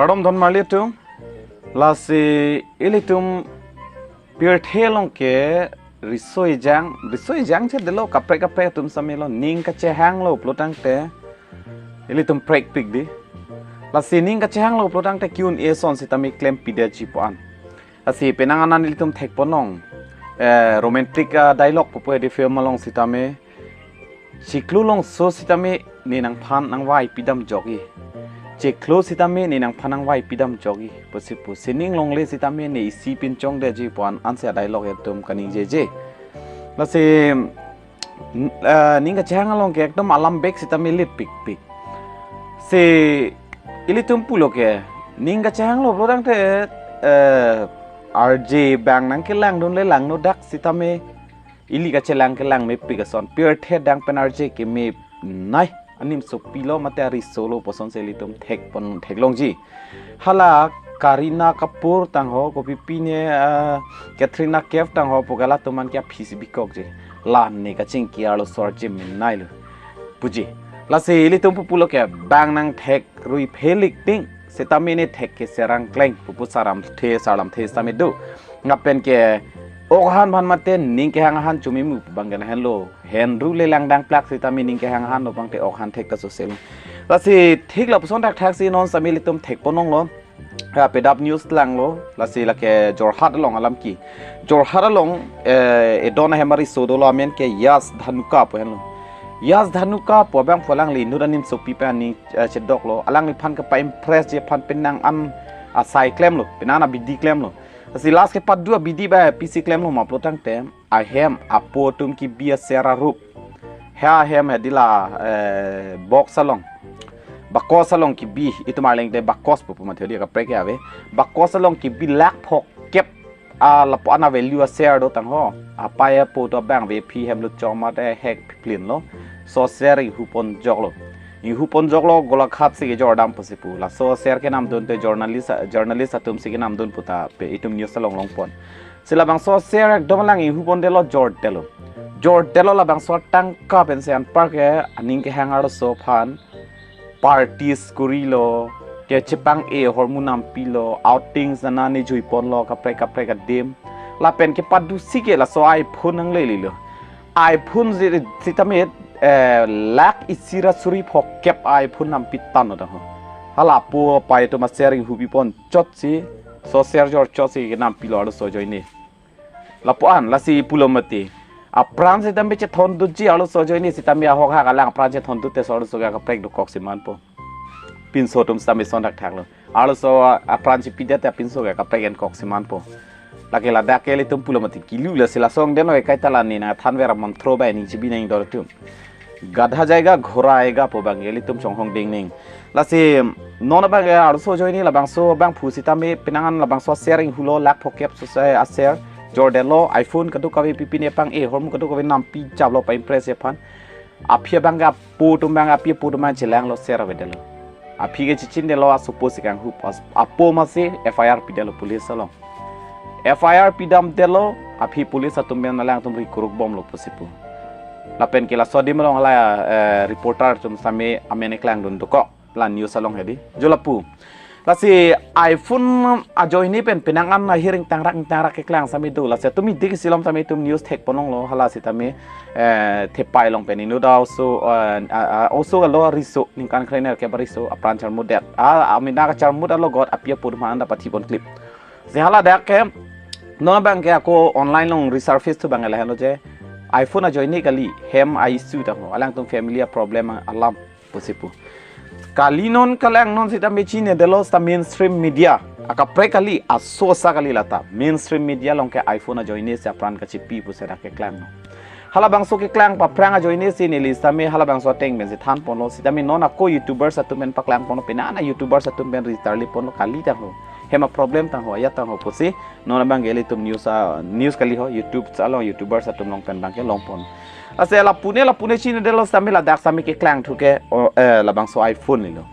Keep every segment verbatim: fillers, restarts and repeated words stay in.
Kardom don marli atum. Lasi ilitum pirthe along ke riso ejang, riso ejang che delo, kaprek kaprek atum sitame lo, ning kachehanglo pulotangte ilitum prekpik dei. Lasi ning kachehanglo pulotangte Q and A ason sitame klempidetji pu an. Lasi penang an ilitum thekponlong, eh, romantic, ah, dialogue pupo edi film along sitame, chiklo longso sitame ne nangphan nangvai pidam jokji. Chiklo sitame ne nangphan nangvai pidam jokji pusi pu. Sining longle sitame ne isi pinchongdetji pu an ansi a-dialogue atum kaningjeje. Lasi n-, ah, ning kachehang along ke ekdom alambek sitame lipikpik. Si ilitum pulo ke ning kachehanglo pulotangte, eh, R J abang nangkelangdunle langno dak sitame ili kachelang kelang mepik ason. Pirthe adang pen R J keme nai, animsopilo mate arisolo pu asonsi ilitum thekpon theklongji. Hala Kareena Kapoor tangho, kopi pine, ah, Katrina Kaif tangho pu ke latum an ke aphi si bikokji. La ne kachingki arloso R J me nailo puji. Lasi ilitum pupulo ke bang nangthek rui phelik ting sitame ne thek ke serang kleng pupu sarlamthe, sarlamthe sitame do. Lapen ke ok ahan aphan mate ning kehang ahan chomimu abang ke lahenlo. Henru le langdang plak sitame ning kehang ahan lo abang te ok ahan thek ta soselo. Lasi thik lapuson thakthak si non sitame ilitum thekponlonglo. Ha, pedap news langlo, lasi lake Jorhat along alam ke. Jorhat along, eh, edon ahem ariso dolo, amen ke Yash Dhanuka pu henlo. Yash Dhanuka pu abang pu alangli inut animsopi pen aning, eh, chedoklo. Alangliphan kepa-impressji aphan penang an asai klemlo, penang an abidi klemlo. Lasi last ke padu abidi ba pisi klemlo ma pulotangte, ahem apo atum kebi aser arup. Ha ahem hedi la, eh, box along, bakos along kebi, itum arleng te bakos pupu mate hedi kaprek ke ave. Bakos along kebi lakh phokep, ah, lapu an a-value aser do tangho. Apei apo atum abang ave, aphi hem lut chom mate hek phiplin lo. Laso aser inghupon joklo. Inghupon joklo, Golaghat si kejordam pusi pu. Laso aser kenamdun te journalist, journalist atum si kenamdun puta pe itum news along longpon. Si labangso aser ekdom alang inghupondetlo, jordetlo. Jordetlo, labangso atangka pensi anpar ke aning kehang arloso aphan parties korilo, kechepang-e ahormu nampilo, outings nana ne juiponlo, kaprek kaprek adim. Lapen ke padusi ke laso iPhone nanglelelo. iPhone si, sitame, eh, lakh isi ra suri phokep iPhone nampi tanglo tangho. Hala apo apei atum aser inghupipon chotsi, laso aser jor chotsi kenampilo arloso ajoine. Lapu an, lasi pulo mati. Apran sitame chethondutji arloso ajoine sitame ahok hak alang apran chethondut te so arloso ke kaprek dokok si manpo. Pinso atum sitame son thakthaklo. Arloso apran chipidet te apinso ke kaprek enkok si manpo. Lake ladak ke ilitum pulo mati kilu, lasi laso angdeno ke kaita la ne nangthanver amontro ba ning chibi nangdor atum. Gadha jayega ghora aayega pu abang ke ilitum chonghong ding ning. Lasi non abang ke arloso ajoine labangso abang phu sitame penang an labangso aser inghulo, lakh phokep so se aser jordetlo, iPhone kadokave, aphi pine pang-e ahormu kadokave nampi chaplo pa-impressji aphan. Aphi abang ke apo atum abang, aphi apo atum abang chelanglo, aser avedetlo. Aphi ke chichindetlo, asopo si kanghup, as-, apo masi F I R pidetlo police along. F I R pidamdetlo, aphi police atum pen alangtum ri kuruk bomlo pusi pu. Lapen ke laso adim along hala, eh, reporter atum sitame amen eklangdun dokok, la news along hedi. Jo lapu. Lasi iPhone ajoine pen penang an ahir ingtangrak ingtangrak keklang sitame do. Lasi atum idik isi alom sitame itum news thekponlonglo, hala sitame, eh, thepai along pen inut a-oso, eh, a, a, oso alo riso, ningkan kre-nerkep ariso apran charmutdet. A, amena kacharmut alogot aphi apo atum aphan ta pathipon clip. Si hala dak ke non abang ke ako online along resurface thu abang ke lahenlo je, iPhone ajoine kali, hem a-issue tangho, alangtum family a-problem alam pusi pu. Kali non kalang non sitame chinedetlo sita mainstream media. Akaprek kali, aso asa kali lata. Mainstream media along ke iPhone ajoine si apran kachipi pusi dak keklang non. Halabangso keklang paphrang ajoine si neli sitame halabangso ateng pensi thanponlo, sitame non ako YouTubers atum pen paklangponlo, penang an YouTubers atum pen ri tarliponlo, kali tangho, hem a-problem tangho, ajat tangho pusi non abang ke ilitum news a, news kali ho, YouTube along YouTubers atum along pen abang ke longpon. Lasi lapune lapune chinedetlo sitame ladak sitame keklang thu ke, o, eh, labangso iPhone lilo.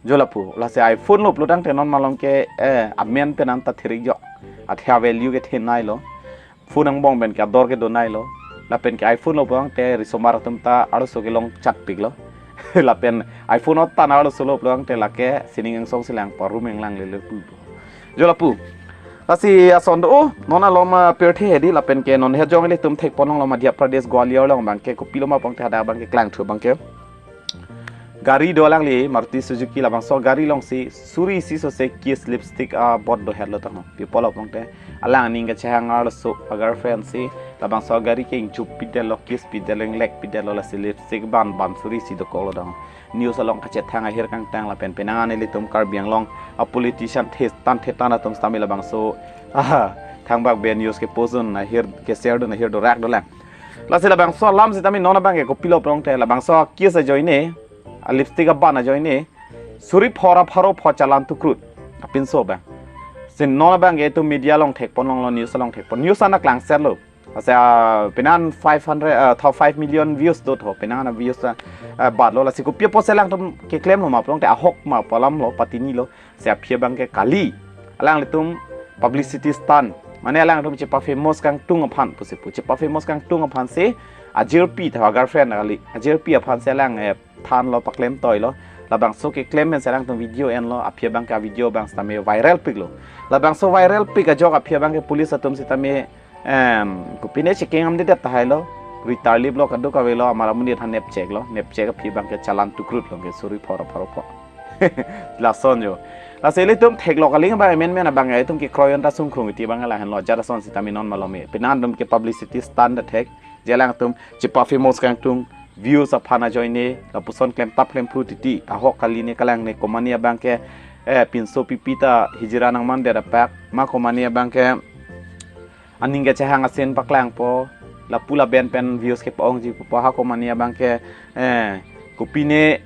Jo lapu, lasi iPhone lo pulotangte non malom ke, eh, amen pen an ta thirik jo. Athe a-value ke thenailo. Phone angbong pen ke ador ke donailo. Lapen ke iPhone lo pulotangte risomar atum ta arloso kelong chatpiklo. Lapen iPhone ot tan arloso lo pulo tangte lake sining angsong si lang parum eng lang lele pu. Jo lapu. Lasi ason do, oh, non alom, ah, pirthe hedi lapen ke non hejong ilitum thekpon longlo Madhya Pradesh Gwalior along abangke kopilo ma pulo tangte hadak abangke klangthu abangke. Gari do alangli Maruti Suzuki, labangso gari alongsi suri isi sose kiss lipstick abot do hetlo tangho. Pi apotlo pulo tangte alang aning kachehang arloso a-girlfriend si labangso gari ke ingjup pidetlo, kiss pidetlo, inglek pidetlo, lasi lipstick ban ban suri isi dokoklo tangho. News along kachethang ahir kangtang lapen penang an ilitum Karbi Anglong a-politician thes tan thes tan atum sitame labangso, aha, thangbak be news ke post dun ahir ke share dun ahir dorak dolang. Lasi labangso alam sitame non abangke kopilo pulo tangte labangso kiss ajoine, a-lipstick aban ajoine suri phor ra pharo pho challan tukrut apinso abang. Si non abangke itum media along thekpon longlo, news along thekpon, news an aklangsetlo. Asa, ah, penang five hundred, ah, tho five million views do tho, penang an views, ah, ah, batlo, lasi kopi apotsi alangtum keklemlo ma pulo tangte ahok ma pu alamlo, patinilo. Si aphi abangke kali alanglitum publicity stunt, mane alangtum chepa-famous kangtung aphan pusi pu, chepa-famous kangtung aphan si ajirpi tho, a-girlfriend kali, ajirpi aphan si alang, eh, thanlo, paklem toilo. Labangso keklem pen si alangtum video enlo, aphi abangke a-video abang sitame viral piklo. Labangso viral pik ajok aphi abangke police atum sitame, em, kopine checking damdedet tahailo, ritarliplo, kadokave lo, amar amonit aphan nepcheklo, nepchek aphi abangke challan tukrutlo ke suri phor ra pharo pho. Lason jo. Lasi ilitum theklok aling abang amen men abang itum kekroi anta sungkrung iti abang lahenlo, ajat ason sitame non malom e. Penang an atum ke publicity stunt athek, je alangtum chepa-famous kangtung, views aphan ajoine, lapuson klemtap klemphru titi, ahok kali ne kalang ne komane abangke, eh, pinso pipi ta hijira nangmandet apak, ma komane abangke aning kachehang asin paklangpo, lapu laben pen views kepa-ongji pupo, ha komane abangke, eh, kopine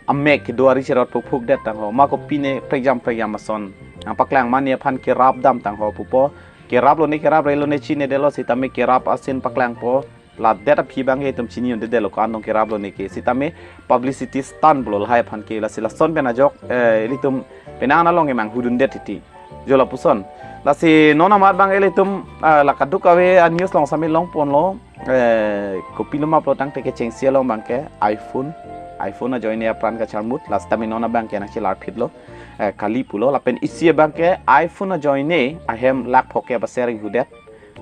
amek kedo ari cherot phukphukdet tangho, ma kopine prekjam prekjam ason nangpaklang, mane aphan kerap dam tangho pupo, keraplone keraprelone chinedetlo sitame kerap asin paklangpo, ladet aphi abangke itum chini undedetlo ko-an dong keraplone ke, sitame publicity stunt pulo lahai aphan ke. Lasi lason pen ajok, eh, ilitum penang an along emang hudundet titi. Jo lapuson. Lasi non amat abang ilitum, ah, la kadokave a-news along sitame longponlo, eh, kopilo ma pulo tangte kechengsi along abangke iPhone, iPhone ajoine apran kacharmut, la sitame non abangke nangchelarphitlo, eh, kali pulo, lapen isi abangke iPhone ajoine ahem lakh phokep aser inghudet,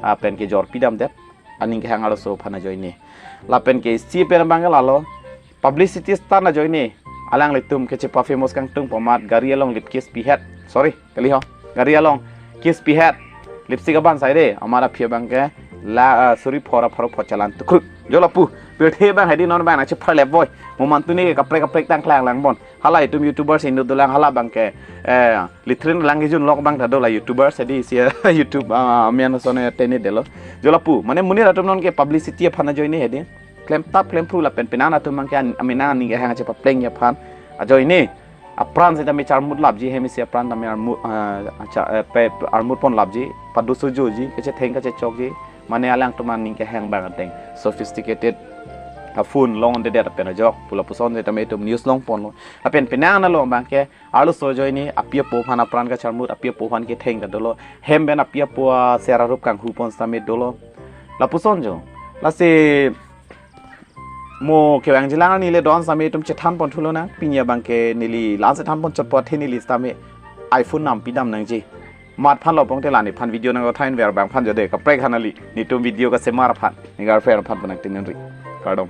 ah, pen kejor pidamdet, aning kehang arloso aphan ajoine. Lapen ke isi pen abangke lalo, publicity stunt ajoine, alanglitum ke chepa-famous kangtung pu amat gari along lip kiss pihet. Sorry, kali ho. Gari along kiss pihet. Lipstick aban sai de, amar aphi abangke la, ah, suri phor ra pharo pho challan tukrut. Jo lapu, pirthe abang hedi non abang nangchepharlep voi. Mo mantu ne ke kaprek kaprek tang klang lang bon. Hala itum YouTubers inut dolang, hala abangke, eh, latrine lang kejun lok abang ta dolang YouTubers, hedi si YouTube, ah, amen ason tenedetlo. Jo lapu, mane monit atum non ke publicity aphan ajoine hedi klemtap klemphru lapen penang an atum abangke an-, amenang aning kehang chepaplengji aphan ajoine apran sitame charmut lapji, hem isi apran tame armut, ah, acha, eh, pe, armut pon lapji, pado sojoji, kachetheng kachechokji, mane alangtum aning kehang abang ateng sophisticated a-phone longdedet pen ajok pu lapuson sitame itum news longponlo. Lapen penang an along abangke arloso ajoine api apo aphan apran kacharmut, api apo aphan ketheng ta dolo, hem pen api apo aser arup kanghu pon sitame dolo. Lapuson jo. Lasi mo kevangjilang arni le don sitame itum chethan pon thulo nang, pini abangke neli la-an chethan pon chotpo athe neli sitame iPhone nam pidam nangji. Mat aphanlo pulo tangte la nephan video nangkothan ver abang aphan jo de, kaprek aphan kali, netum video kasemar aphan, ne-girlfriend aphan pu nangtingri. Kardom.